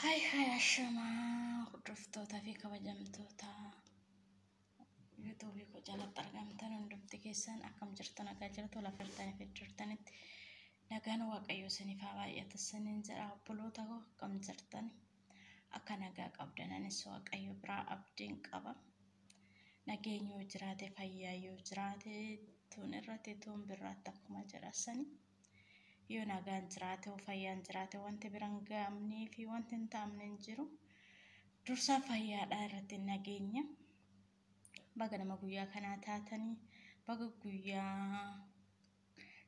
Hai hai ashamaa hordoftootaa fi kabajamtoota yuutuubii koo jalatti argamtan hundumti keessan akkam jirtu? Nagaa jirtu? Lafa jirtanii fi jirtanitti nagaan Waaqayyo isiniif haa baay'atu isiniin jedha. Obboloota koo, akkam jirtan? Akka nagaa qabdan anis Waaqayyo biraa abdiin qaba. Nageenyi yoo jiraate, fayyaa yoo jiraate, tuun irratti tuun birraatti akkuma jedhasani. Yoo nagaan jiraate, fayyaan jiraate, wanti biraan ga'amnee fi wanti hin taamne hin jiru. Dursaa fayyaadhaa irratti nageenya. Baga nama guyyaa kanaa taatanii, baga guyyaa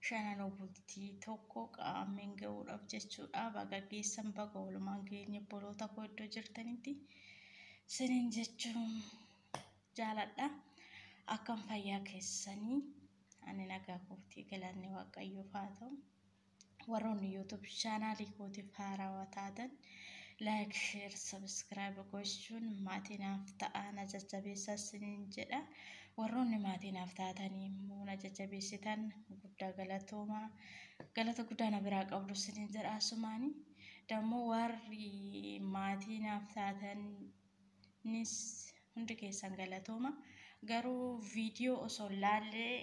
shanan bultii tokko qaameen ga'uudhaaf jechuudha. Baga geessan, baga walumaan geenye obboloota koo iddoo jirtanitti isiniin jechuun jaaladha. Akkam fayyaa keessanii? Ani nagaa kootii, galanni Waaqayyoof haa ta'u. Warroonni YouTube chaanaalii kootiif haarawaa taatan like, share, subscribe gochuun maatii naaf ta'aa, na jajjabeessaa isiniin jedha. Warroonni maatii naaf taatanii immoo na jajjabeessitan guddaa galatoomaa. Galata guddaa na biraa qabdu isiniin jedha asumaani. Dammoo warri maatii naaf taatanis hundi keessan galatooma. Garuu viidiyoo osoo laallee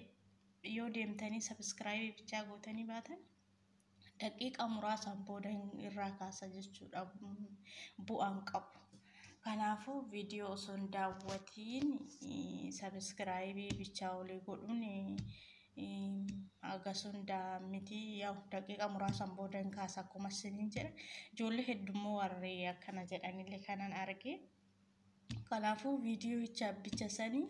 yoo deemtanii subscribe bichaa gootanii baatan, daqiiqa muraasaan booda irraa kaasa jechuudha, bu'aan qabu. Kanaafuu viidiyoo osoo hin daawwatiin subscribe bichaa olii godhuun hagas hundaa miti, daqiiqa muraasaan booda hin kaasa akkuma isiniin jedha. Ijoollee heddummoo warri akkana jedhanillee kanan arge. Kanaafuu viidiyoo bicha sanii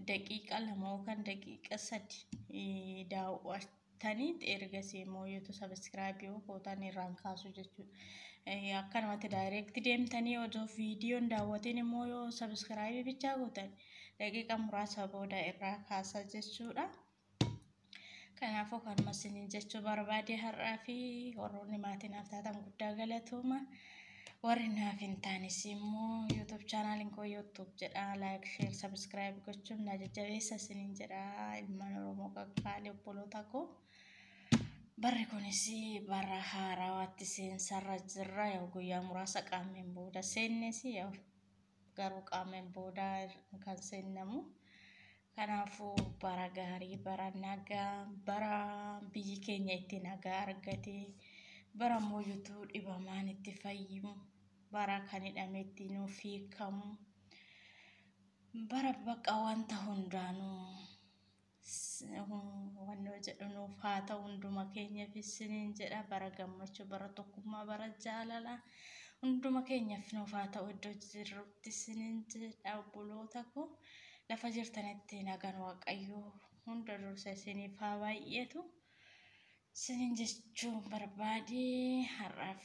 daqiiqa 2 yookaan daqiiqa 3 daawwattanii ergasii immoo yoo subscribe yoo gootan irraan kaasu jechuudha. Akkanumatti direct deemtanii osoo viidiyoon daawwatiin immoo yoo subscribe bichaa gootan, daqiiqa muraasa booda irraa kaasa jechuudha. Kanaafuu kanuma isiniin jechuu barbaade har'aa fi warroonni maatii naaf taatan guddaa galatooma. Warri naaf hin taanes immoo YouTube chaanaaliin koo YouTube jedha. Like, share, subscribe gochuun na jajjabeessa isiniin jedha. Ilmaan Oromoo qaqqaalee obboloota koo. Barri kunis bara haarawaatti seensarra jirra. Yoo guyyaa muraasa qaameen booda seennes, garuu qaameen booda kan seennamu. Kanaafuu bara gaarii, bara nagaa, bara biyyi keenya itti nagaa argate, bara mooyyutuu dhibamaan itti fayyu, bara kan hidhame itti nuuf hiikamu, bara bakka wanta hundaanuu wannoo jedhu nuuf haa ta'u hunduma keenyaaf isiniin jedha. Bara gammachuu, bara tokkummaa, bara jaalalaa hunduma keenyaaf nuuf haa ta'u iddoo jirrutti isiniin jedha obboloota koo. Lafa jirtanitti nagaan Waaqayyoo hunda dursa isiniif haa baay'atu. Isiniin jechuun barbaade har'aaf